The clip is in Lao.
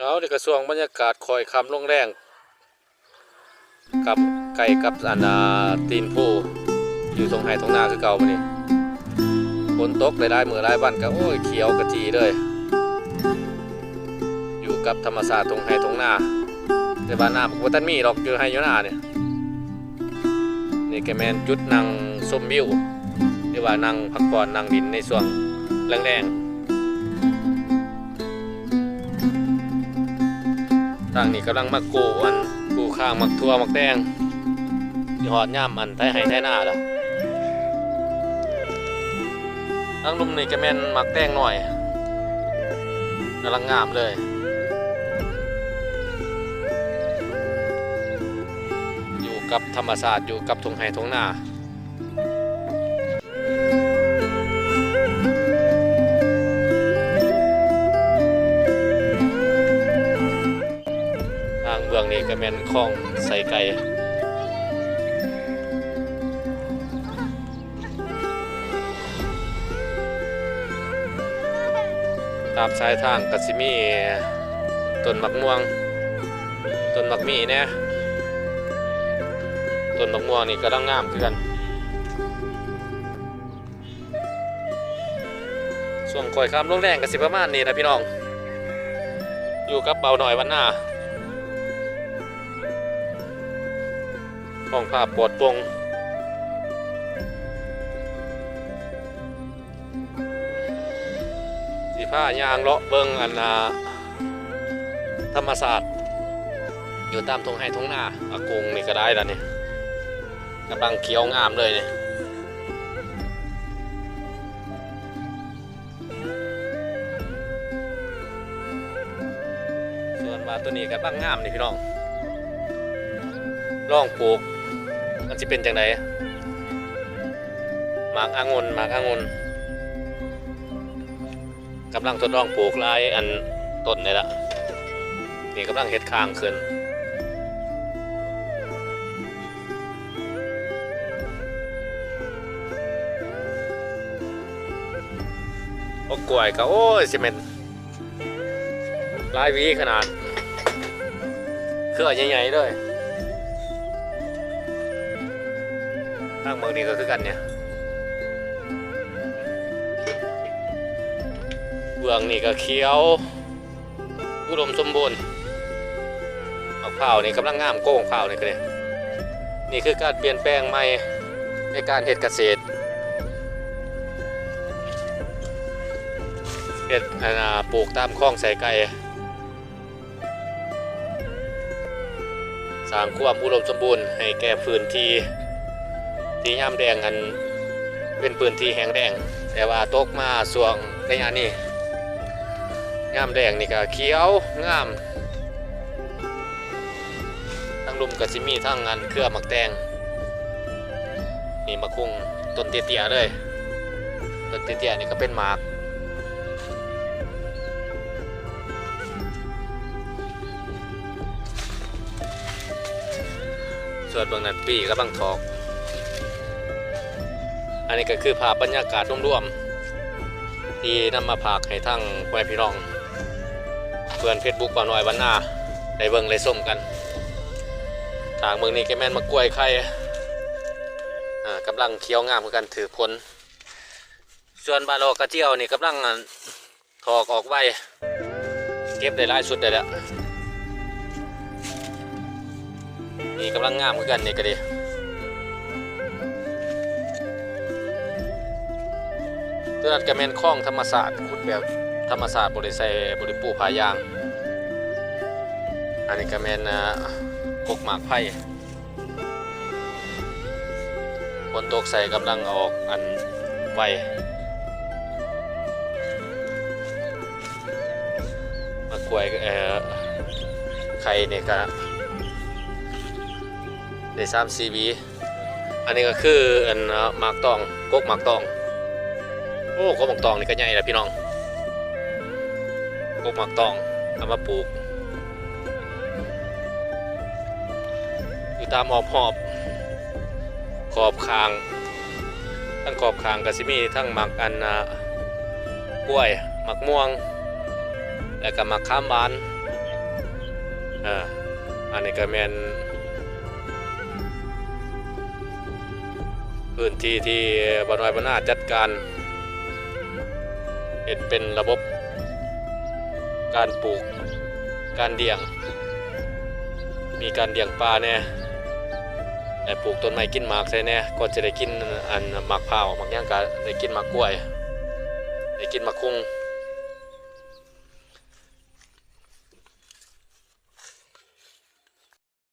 ເອົາ ນີ້ກະຊ່ວງບັນຍາກາດຄ້ອຍຄ່ຳລົງແລງ ກັບ ໃກ້ກັບອັນ ອ່າ ຕີນພູ ຢູ່ທົ່ງໄຮ່ທົ່ງນາຄືເກົ່າມື້ນີ້. ຝົນຕົກໄດ້ຫຼາຍມື້ຫຼາຍວັນກະ ໂອ້ຍ ຂຽວກະຈີເລີຍ ຢູ່ກັບທຳມະຊາດທົ່ງໄຮ່ທົ່ງນາ. ແຕ່ວ່ານ້ຳກະບໍ່ທັນມີດອກ ຢູ່ໄຮ່ຢູ່ນານີ້. ນີ້ກະແມ່ນຈຸດນັ່ງຊົມວິວ ຫຼືວ່ານັ່ງພັກຜ່ອນນັ່ງຫຼິ້ນໃນຊ່ວງແລງໆ. ທາງນີ້ກຳລັງມາກູ້ອັນ ກູ້ຄ້າງໝາກຖົ່ວໝາກແຕງ ຊິຮອດຍາມອັນໄຖໄຮ່ໄຖນາແລ້ວ. ທາງລຸ່ມນີ້ກະແມ່ນໝາກແຕງນ້ອຍ ກຳລັງງາມເລີຍ ຢູ່ກັບທຳມະຊາດ ຢູ່ກັບທົ່ງໄຮ່ທົ່ງນາ. ທາງເບື້ອງນີ້ກະແມ່ນຄອງໄຊໄກ່. ຕາມສາຍທາງກະຊິມີຕົ້ນໝາກມ່ວງ ຕົ້ນໝາກມີ້ແດ່. ຕົ້ນໝາກມ່ວງນີ້ກຳລັງງາມຄືກັນ. ຊ່ວງຄ້ອຍຄ່ຳລົງແລງກະຊິປະມານນີ້ລະພີ່ນ້ອງ ຢູ່ກັບບ່າວນ້ອຍວັນນາ ຫ້ອງພາບປອດໂປ່ງ. ຊິພາຍ່າງເລາະເບິ່ງອັນ ອ່າ ທຳມະຊາດ ຢູ່ຕາມທົ່ງໄຮ່ທົ່ງນາ. ອາກົງນີ້ກະໄດ້ລະນີ້ ກຳລັງຂຽວງາມເລີຍນີ້. ສ່ວນວ່າໂຕນີ້ກະບັກງາມນີ້ພີ່ນ້ອງ ລອງປູກ ມັນຊິເປັນຈັ່ງໃດ. ໝາກອະງຸ່ນ ໝາກອະງຸ່ນ ກຳລັງທົດລອງປູກຫຼາຍອັນຕົ້ນນີ້ລະ ນີ້ກຳລັງເຮັດຄ້າງຂຶ້ນ. ບັກກ້ວຍກະ ໂອ້ຍ ຊິແມ່ນຫຼາຍຫວີຂະໜາດ ເຄືອໃຫຍ່ໆເລີຍ. ທາງເບື້ອງນີ້ກະຄືກັນນີ້ ເບື້ອງນີ້ກະຂຽວ ອຸດົມສົມບູນ. ໝາກພ້າວນີ້ກຳລັງງາມ ໂກໝາກພ້າວນີ້ກະເດ. ນີ້ຄືການປ່ຽນແປງໃໝ່ໃນການເຮັດກະເສດ ເຮັດ ອັນ ອ່າ ປູກຕາມຄອງໄຊໄກ່ ສ້າງຄວາມອຸດົມສົມບູນໃຫ້ແກ່ພື້ນທີ່ ທີ່ຍາມແລ້ງຫັ້ນເປັນພື້ນທີ່ແຫ້ງແລ້ງ ແຕ່ວ່າຕົກມາຊ່ວງໄລຍະນີ້ ຍາມແລ້ງນີ້ກະຂຽວງາມ. ທາງລຸ່ມກະຊິມີທັງອັນເຄືອໝາກແຕງ ນີ້ໝາກຫຸ່ງຕົ້ນເຕ້ຍໆເລີຍ ຕົ້ນເຕ້ຍໆນີ້ກະເປັນໝາກ. ສ່ວນເບື້ອງນັ້ນປີ້ກຳລັງຖອກ. ອັນນີ້ກະຄືພາບບັນຍາກາດລວມໆ ທີ່ນຳມາຝາກໃຫ້ທັງພໍ່ແມ່ພີ່ນ້ອງ ເພື່ອນເຟສບຸກບ່າວນ້ອຍວັນນາ ໄດ້ເບິ່ງໄດ້ຊົມກັນ. ທາງເບື້ອງນີ້ກະແມ່ນໝາກກ້ວຍໄຂ່ ອາ ກຳລັງຂຽວງາມຄືກັນ ຖືກຝົນ. ສ່ວນບາດອກກະຈຽວນີ້ກຳລັງ ອັນ ຖອກອອກໄວ ເກັບໄດ້ຫຼາຍຊຸດໄດ້ແລ້ວ. ນີ້ກຳລັງງາມຄືກັນນີ້ກະດີ. ໂຕນັ້ນກະແມ່ນຄອງທຳມະຊາດ ຂຸດແບບທຳມະຊາດ ບໍ່ໄດ້ໃສ່ ບໍ່ໄດ້ປູຜ້າຢາງ. ອັນນີ້ກະແມ່ນ ອ່າ ກົກໝາກໄຜ່. ຝົນຕົກໃສ່ກຳລັງອອກອັນໄວ. ໝາກກ້ວຍ ເອີ ໄຂ່ນີ້ກະໄດ້ສາມສີ່ຫວີ. ອັນນີ້ກະຄືອັນ ໝາກຕອງ ກົກໝາກຕອງ. ໂອ້ ກົກໝາກຕອງນີ້ກະໃຫຍ່ລະພີ່ນ້ອງ. ກົກໝາກຕອງເອົາມາປູກ ຢູ່ຕາມຮອບໆ ຂອບຂ້າງ ທັງຂອບຂ້າງກະຊິມີທັງໝາກອັນ ອາ ກ້ວຍ ໝາກມ່ວງ ແລ້ວກະໝາກຂາມຫວານ. ເອີ ອັນນີ້ກໍແມ່ນພື້ນທີ່ທີ່ບ່າວນ້ອຍ ບ່າວນາ ຈັດການເຮັດເປັນລະບົບການປູກ ການລ້ຽງ ມີການລ້ຽງປາແດ່ ແລະ ປູກຕົ້ນໄມ້ກິນໝາກໃສ່ແດ່ ກ່ອນຊິໄດ້ກິນອັນໝາກພ້າວ ໝາກຫຍັງ ກໍໄດ້ກິນໝາກກ້ວຍ ໄດ້ກິນໝາກຄຸງ.